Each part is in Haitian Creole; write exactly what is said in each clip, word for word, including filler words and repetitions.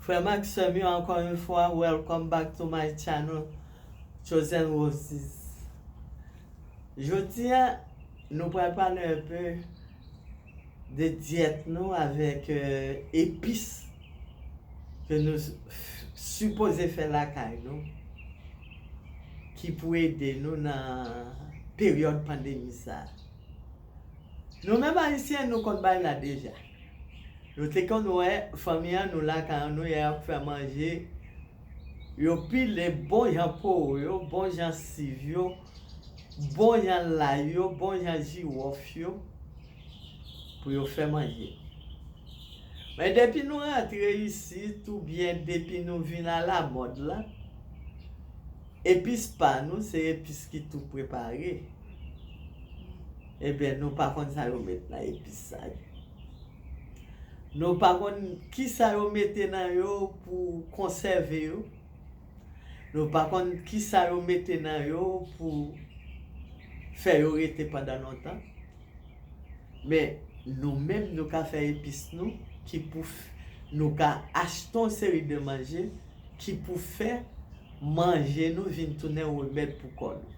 Frè m ak sè m yo, encore une fois, welcome back to my channel, Chosen Roses. Jodi a, nou pral pale un peu de dyèt nou avèk, euh, epis ke nou s-, f-, sipoze fè lakay nou, ki pou ede nou nan peryòd pandemi sa a. Nou menm Ayisyen, nou konn bagay la deja. Nou te konn wè fanmi an nou, lakay an nou, y ap fè manje, yo pile bon jan powo yo, bon jan siv yo, bon jan lay yo, bon jan jiwòf yo, pou yo fè manje. Men depi nou rantre isit, oubyen depi nou vin alamòd la, epis pa nou, se epis ki tou prepare. Ebyen, nou pa konn sa yo met nan epis sa yo. Nou pa konn kisa yo mete nan yo pou konsève yo. Nou pa konn kisa yo mete nan yo pou fè yo rete pandan lontan. Men, nou menm, nou ka fè epis nou, ki pou f-, nou ka achte yon seri de manje ki pou fè manje nou vin tounen remèd pou kò nou.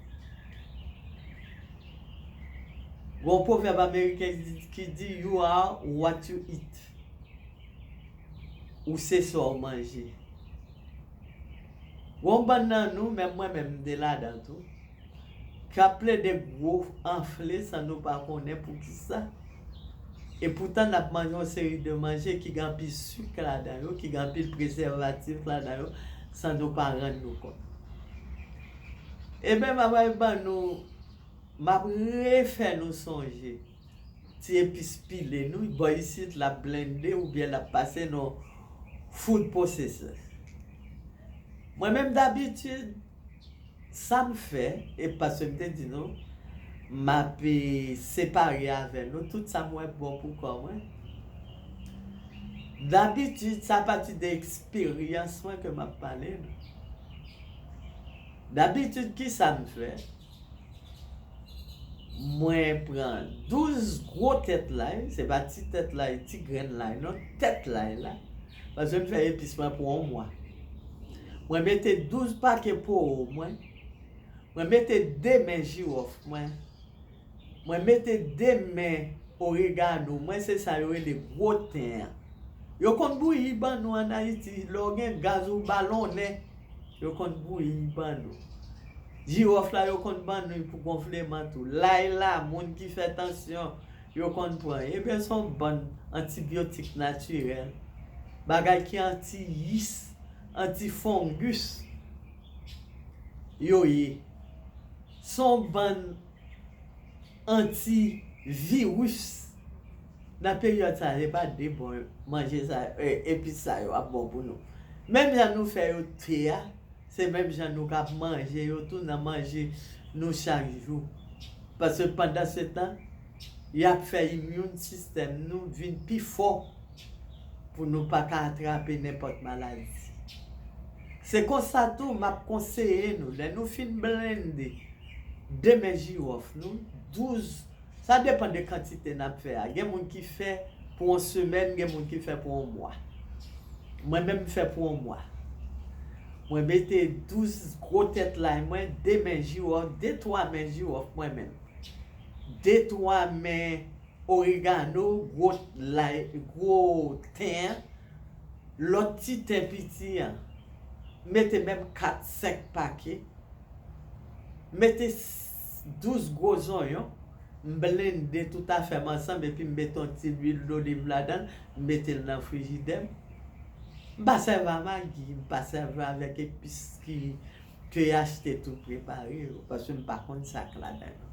Gon pwovèb ameriken ki di, ki di, "You are what you eat." Ou se sa w manje. Gon bann nan nou, menm mwen menm, m te ladan tou, k ap plede gwo anfle san nou pa konnen poukisa. E poutan n ap manje yon seri de manje ki gen anpil sik ladan yo, ki gen anpil prezèvatif ladan yo, san nou pa rann nou kont. Ebyen, m ap al ban nou, m ap refè nou sonje ti epis pile nou, bò isit l ap blende oubyen l ap pase nan food processor. Mwen menm, dabitid, sa m fè, e paske m te di nou, m ap, e, separe avè nou tout sa m wè k bon pou kò mwen. Dabitid, sa pati de eksperyans mwen ke m ap pale nou. Dabitid, ki sa m fè? Mwen pran douz gwo tèt lay, se pa ti tèt lay, ti grenn lay non, tèt lay la. Paske m fè epis mwen pou yon mwa. Mwen mete douz pake powo mwen. Mwen mete de men jiwòf mwen. Mwen mete de men oregano mwen, se sa yo rele gwo ten an. Yo konn bouyi ban nou ann Ayiti, lè w gen gaz ou balonnen, yo konn bouyi ban nou. Jiwòf la, yo konn ban nou pou gonfleman tou. Lay la, moun ki fè tansyon, yo konn pran. Ebyen, se yon bann antibyotik natirèl. Bagay ki anti-yis, anti-fongis yo ye. Se yon bann antiviris. Nan peryòd sa, se pa de bon manje sa, e, epis sa yo ap bon pou nou. Menm jan nou fè yo te a, se menm jan nou ka manje yo tou nan manje nou chak jou. Paske pandan se tan, y ap fè immune system nou vin pi fò pou nou pa ka atrape nenpòt maladi. Se konsa tou, m ap konseye nou, lè nou fin blende de men jiwòf nou, douz, sa depann de kantite n ap fè a. Gen moun ki fè pou yon semèn, gen moun ki fè pou yon mwa. Mwen menm, m fè pou yon mwa. Mwen mete douz gwo tèt lay mwen, de men jiwòf, de twa men jiwòf mwen menm. De twa men oregano, gwo lay, gwo ten, lòt ti ten piti an. Mete menm kat, senk pake. Mete s-, douz gwo zonyon. M blende tout afè m ansanm epi m mete yon ti lwil doliv ladan l, m mete l nan frijidè m. M pa sèvi a magi, m pa sèvi avèk epis ki, ke y achte tou prepare yo, paske m pa konn sa k ladan yo.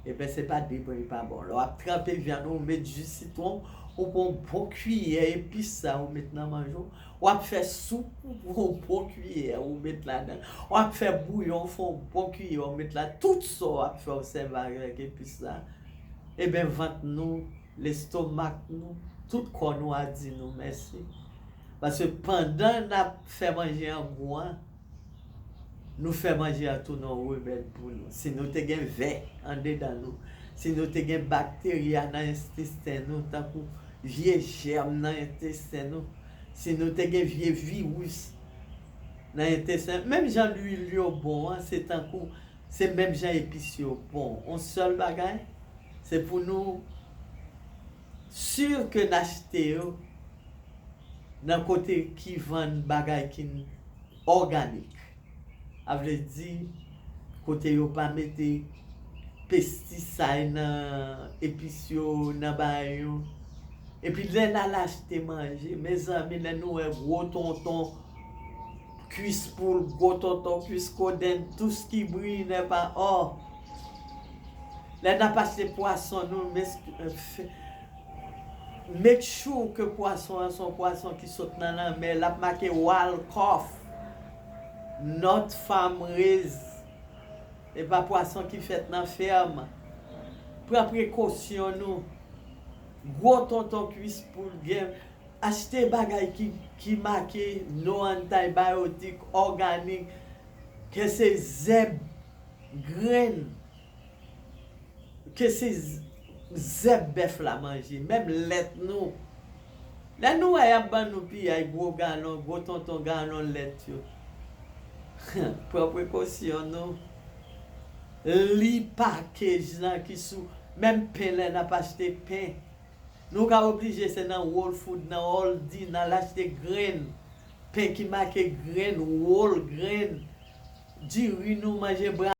Ebyen, se pa de bon, li pa bon. Lè w ap tranpe vyann ou, ou met ji sitwon, ou pran yon bon kiyè epis sa, ou met nan manje w. W ap fè soup, ou pran yon bon kiyè, ou met ladan. W ap fè bouyon, w fè yon bon kiyè, ou met la. Tout sa w ap fè, ou sèvi avèk epis sa. Ebyen, vant nou, lestomak nou, tout kò nou a di nou mèsi. Paske pandan n ap fè manje an gou an, nou fè manje a tounen yon remèd pou nou. Si nou te gen vè andedan nou, si nou te gen bakteri a nan entesten nou, tankou vye jèm nan entesten nou, Si nou te gen vye viris nan entesten, menm jan lwil yo bon an, se tankou, se menm jan epis yo bon. On sèl bagay, se pou nou si ke n achte yo nan kote ki vann bagay ki òganik. A vle di, kote yo pa mete pestisid nan epis yo, nan bagay yo. Epi lè n al achte manje, mezanmi, lè nou wè gwo tonton kwis poul, gwo tonton kwis kodenn, tout ce qui brille n'est pas or. Lè n ap achte pwason, nou mes- make sure ke pwason an se yon pwason ki sot nan lanmè, l ap make wild caught, not farm raised. E pa pwason ki fèt nan fèm. Pran prekosyon nou. Gwo tonton kwis poul gen, achte bagay ki, ki make no antibiotic, òganik, ke se zèb, grenn, ke se z- zèb bèf la manje, menm lèt nou. Lè nou wè y ap ban nou piyay gwo galon, gwo tonton galon lèt yo, pran prekosyon nou. Li pakej lan ki sou, menm pen, lè n ap achte pen, nou ka oblije se nan Whole Food, nan Aldi, n al achte grenn. Pen ki make grenn, whole grenn. Diri nou manje, bra